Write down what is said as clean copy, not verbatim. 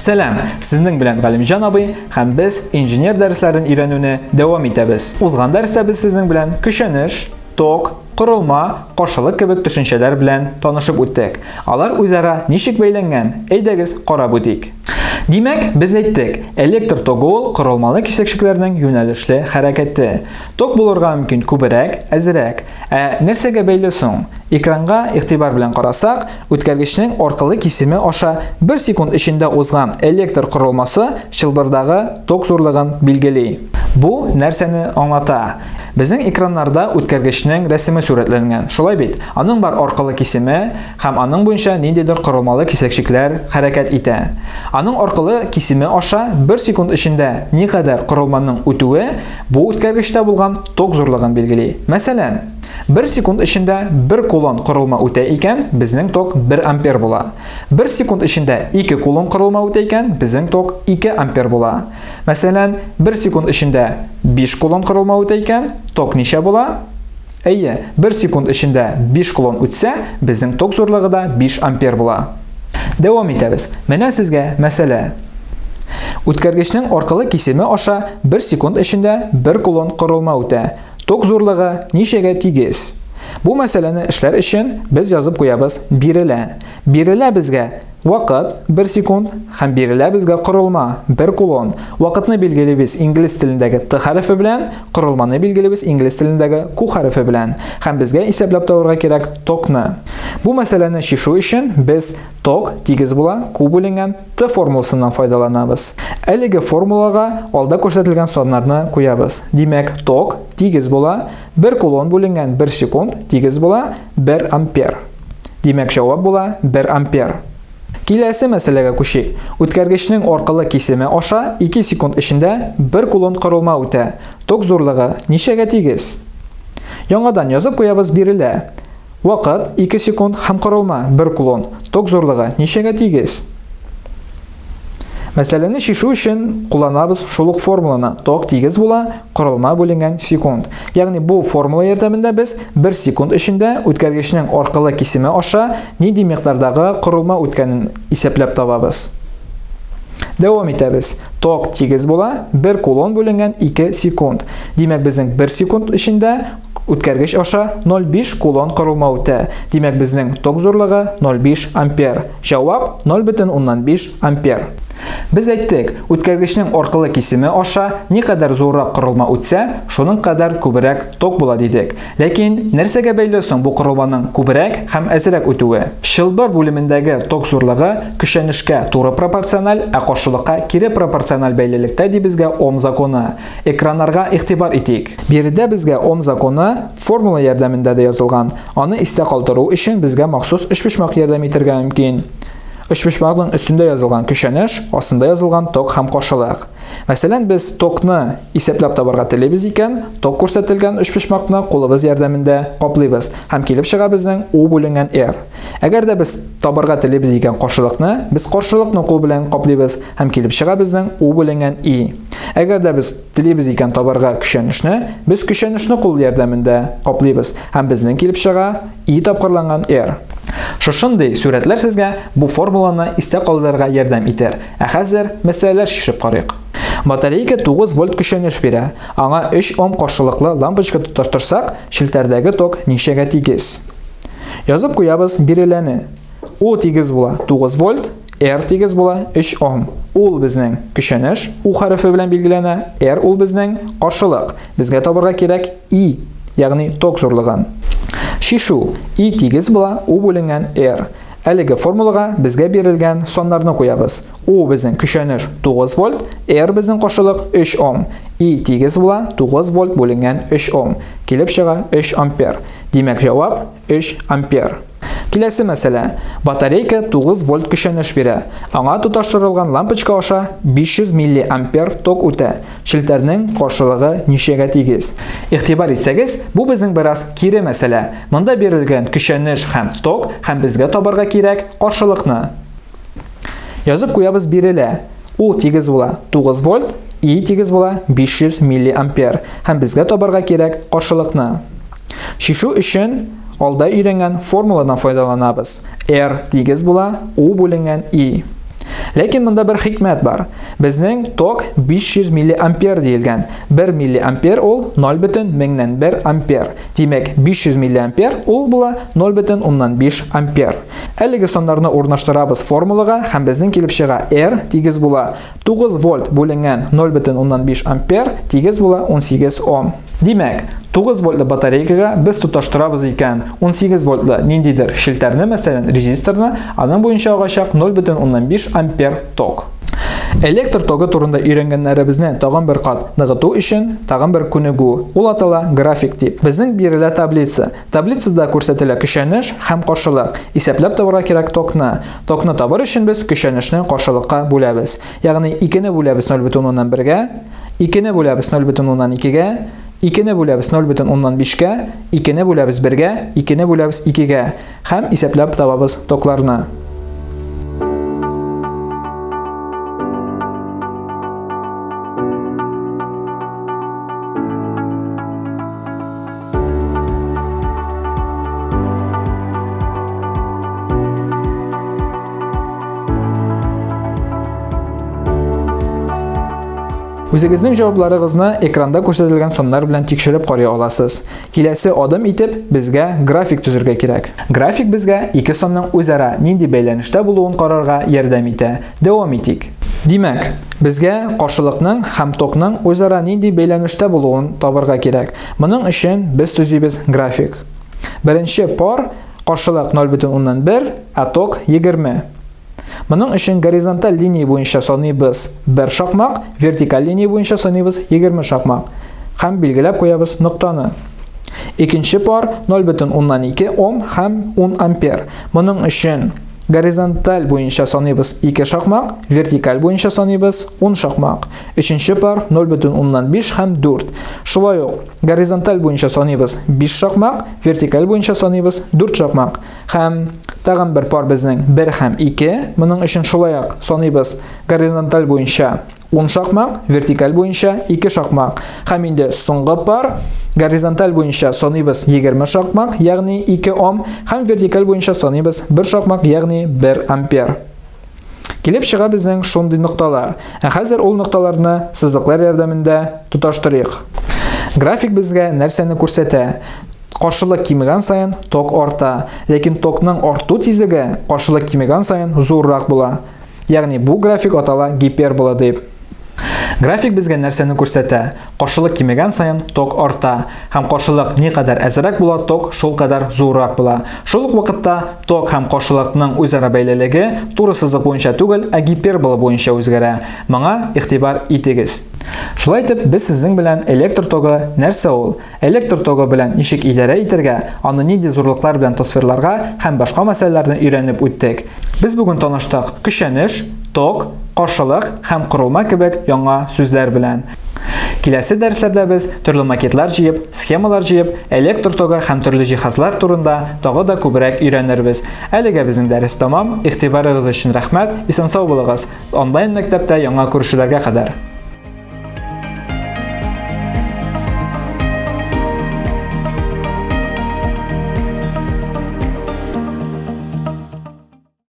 Сәлам! Сезнең белән Галимҗан абый һәм без инженер дәресләрен өйрәнүне дәвам итәбез. Узган дәрестә без сезнең белән көчәнеш, ток, корылма, каршылык кебек төшенчәләр белән танышып үттек. Алар үзара ничек бәйләнгән? Әйдәгез, карап үтик. Димәк, без әйттек, электр тогы ул корылмалы кисәкчекләрнең юнәлешле хәрәкәте. Ток булырга мөмкин күбрәк, әзрәк. Ә нәрсәгә бәйле соң? Экранга игътибар белән карасак, үткәргечнең аркылы кисеме аша бер секунд эчендә узган электр корылмасы чылбырдагы ток зурлыгын билгели. Бу нәрсәне аңлата? Безнең экраннарда үткәргечнең рәсеме сурәтләнгән, шулай бит? Аның бар аркылы кисеме һәм аның буенча ниндидер корылмалы кисәкчекләр хәрәкәт итә. Аның аркылы кисеме аша бер секунд эчендә никадәр корылманың үтүе бу үткәргечтә булган ток зурлыгын билгели. Мәсәлән, бер секунд эчендә бер кулон корылма үтә икән, безнең ток 1 ампер була. Бер секунд эчендә ике кулон корылма үтә икән, безнең ток 2 ампер була. Мәсәлән, бер секунд эчендә 5 кулон корылма үтә икән, ток ничә була? Әйе, бер секунд эчендә 5 кулон үтсә, безнең ток зурлыгы да 5 ампер була. Дәвам итәбез. Менә сезгә мәсьәлә. Үткәргечнең аркылы кисеме аша 1 секунд эчендә 1 кулон корылма үтә. Ток зурлыгы ничәгә тигез? Бу мәсьәләне эшләр өчен без язып куябыз бирелә. Бирелә безгә вакыт 1 секунд һәм бирелә безгә корылма 1 кулон. Вакытны билгелибез инглиз телендәге Т хәрефе белән, корылманы билгелибез инглиз телендәге Q хәрефе белән. Һәм безгә исәпләп табарга кирәк токны. Бу мәсьәләне чишү өчен без ток тигез була Q бүленгән Т формуласыннан файдаланабыз. Әлеге формулага алда күрсәтелгән саннарны куябыз. Димәк, ток тигез була 1 кулон бүленгән 1 секунд тигез була 1 ампер. Димәк, җавап була 1 ампер. Киләсе мәсьәләгә күчик. Үткәргечнең аркылы кисеме аша 2 секунд эчендә 1 кулон корылма үтә. Ток зурлыгы ничәгә тигез? Яңадан язып куябыз бирелә. Вакыт 2 секунд һәм корылма 1 кулон. Ток зурлыгы ничәгә тигез? Мәсьәләне чишү өчен кулланабыз шул ук формуланы. Ток тигез була, корылма бүленгән секунд. Ягъни бу формула ярдәмендә без 1 секунд эчендә үткәргечнең аркылы кисеме аша нинди микъдардагы корылма үткәнен исәпләп табабыз. Дәвам итәбез. Ток тигез була, 1 кулон бүленгән 2 секунд. Димәк, безнең 1 секунд эчендә үткәргеч аша 0,5 кулон корылма үтә. Димәк, безнең ток зурлыгы 0,5 ампер. Җавап 0,5 ампер. Без әйттек, үткәргечнең аркылы кисеме аша никадәр зуррак корылма үтсә, шуның кадәр күбрәк ток була дидек. Ләкин нәрсәгә бәйле соң бу корылманың күбрәк һәм әзрәк үтүе? Чылбыр бүлемендәге ток зурлыгы көчәнешкә туры пропорциональ, ә каршылыкка кире пропорциональ бәйлелектә ди безгә Ом законы. Экраннарга игътибар итик. Биредә безгә Ом законы формула ярдәмендә дә язылган. Аны истә калдыру өчен безгә махсус өчпочмак ярдәм итәргә мөмкин. Өчпочмакның өстендә язылган көчәнеш, астында язылган ток һәм каршылык. Мәсәлән, без токны исәпләп табарга телибез икән, ток күрсәтелгән өчпочмакны кулыбыз ярдәмендә каплыйбыз һәм килеп чыга безнең U бүленгән R. Әгәр дә без табарга телибез икән каршылыкны, без каршылыкны кул белән каплыйбыз һәм килеп чыга безнең U бүленгән I. Әгәр дә без телибез икән табарга көчәнешне, без көчәнешне кул ярдәмендә каплыйбыз һәм безнең килеп чыга И тапкырланган R. Шушындый сурәтләр сезгә бу формуланы истә калдырырга ярдәм итәр. Ә хәзер мәсьәләләр чишеп карыйк. Батарейка 9 вольт көчәнеш бирә. Аңа 3 Ом каршылыклы лампочка тоташтырсак, челтәрдәге ток ничәгә тигез? Язып куябыз биреләне. У тигез була 9 вольт, R тигез була 3 Ом. Ул безнең көчәнеш, У хәрефе белән билгеләнә, R ул безнең каршылык. Безгә табарга кирәк I, ягъни ток зурлыгын. Чишү. I тигез була U бүленгән R. Әлеге формулага безгә бирелгән саннарны куябыз. U безнең көчәнеш 9 вольт, R безнең каршылык 3 Ом. I тигез була 9 вольт бүленгән 3 Ом. Килеп чыга 3 ампер. Димәк, җавап 3 ампер. Киләсе мәсьәлә. Батарейка 9 вольт көчәнеш бирә. Аңа тоташтырылган лампочка аша 500 миллиампер ток үтә. Челтәрнең каршылыгы ничәгә тигез? Игътибар итсәгез, бу безнең бераз кире мәсьәлә. Монда бирелгән көчәнеш һәм ток һәм безгә табарга кирәк каршылыкны. Язып куябыз бирелә. У тигез була 9 вольт, И тигез була 500 миллиампер һәм безгә табарга кирәк каршылыкны. Чишү өчен алда өйрәнгән формуладан файдаланабыз. R тигез була U бүленгән I. Ләкин монда бер хикмәт бар. Безнең ток 500 миллиампер диелгән. 1 миллиампер ул 0,1001 ампер. Димәк, 500 миллиампер ул була 0,5 ампер. Әлеге саннарны урнаштырабыз формулага һәм безнең килеп чыга R тигез була 9 вольт бүленгән 0,5 ампер тигез була 18 Ом. Димәк, 9 вольтлы батарейкага без тоташтырабыз икән 18 вольтлы ниндидер челтәрне, мәсәлән, резисторны, аның буенча агачак 0,5 ампер ток. Электр тогы турында өйрәнгәннәребезне тагын бер кат ныгыту өчен тагын бер күнегү. Ул атала график дип. Безнең бирелә таблица. Таблицада күрсәтелә көчәнеш һәм каршылык. Исәпләп табарга кирәк токны. Токны табыр өчен без көчәнешне каршылыкка бүләбез. Ягъни 2-не бүләбез 0,1-гә, 2-не бүләбез 0,2-гә, 2-не бүләбез 0,5-кә, 2-не бүләбез 1-гә, 2-не бүләбез 2-гә һәм исәпләп табабыз токларны. Үзегезнең җавапларыгызны экранда күрсәтелгән саннар белән тикшереп карый аласыз. Киләсе адым итеп безгә график төзергә кирәк. График безгә ике санның үзара нинди бәйләнештә булуын карарга ярдәм итә. Дәвам итик. Димәк, безгә каршылыкның һәм токның үзара нинди бәйләнештә булуын табырга кирәк. Моның өчен без төзибез график. Беренче пар каршылык 0,1, ә ток 20. Моның өчен горизонталь линия буенча саныйбыз 1 шакмак, вертикаль линия буенча саныйбыз 20 шакмак. Һәм билгеләп куябыз ноктаны. Икенче пар 0,2 Ом һәм 10 ампер. Моның өчен Горизонталь буенча саныйбыз 2 шакмак, вертикаль буенча саныйбыз 10 шакмак. Өченче пар 0,5 һәм 4. Шулай ук горизонталь буенча саныйбыз 5 шакмак, вертикаль буенча саныйбыз 4 шакмак. Һәм тагын бер пар безнең 1 һәм 2. Моның өчен шулай ук саныйбыз горизонталь буенча 10 шакмак, вертикаль буенча 2 шакмак. Һәм инде соңгы пар горизонталь буенча саныйбыз 20 шакмак, ягъни 2 Ом, һәм вертикаль буенча саныйбыз 1 шакмак, ягъни 1 ампер. Килеп чыга безнең шундый нокталар. Ә хәзер ул нокталарны сызыклар ярдәмендә тоташтырыйк. График безгә нәрсәне күрсәтә? Каршылык кимегән саен ток арта, ләкин токның арту тизлеге каршылык кимегән саен зуррак була. Ягъни бу график атала гипербола дип. График безгә нәрсәне күрсәтә? Каршылык кимегән саен ток арта, һәм каршылык никадәр әзрәк була, ток шулкадәр зуррак була. Шул ук вакытта ток һәм каршылыкның үзара бәйлелеге туры сызык буенча түгел, ә гипербола буенча үзгәрә. Моңа игътибар итегез. Шулай итеп, без сезнең белән электр тогы нәрсә ул, Электр тогы белән ничек идарә итәргә, аны нинди зурлыклар белән тасвирларга һәм башка мәсьәләләрне өйрәнеп үттек. Без бүген таныштык көчәнеш, ток, каршылык һәм корылма кебек яңа сүзләр белән. Киләсе дәресләрдә без төрле макетлар җыеп, схемалар җыеп, электр тогы һәм төрле җиһазлар турында тагы да күбрәк өйрәнербез. Әлегә безнең дәрес тәмам. Игътибарыгыз өчен рәхмәт. Исән-сау булыгыз. Онлайн мәктәптә яңа күрешүләргә кадәр.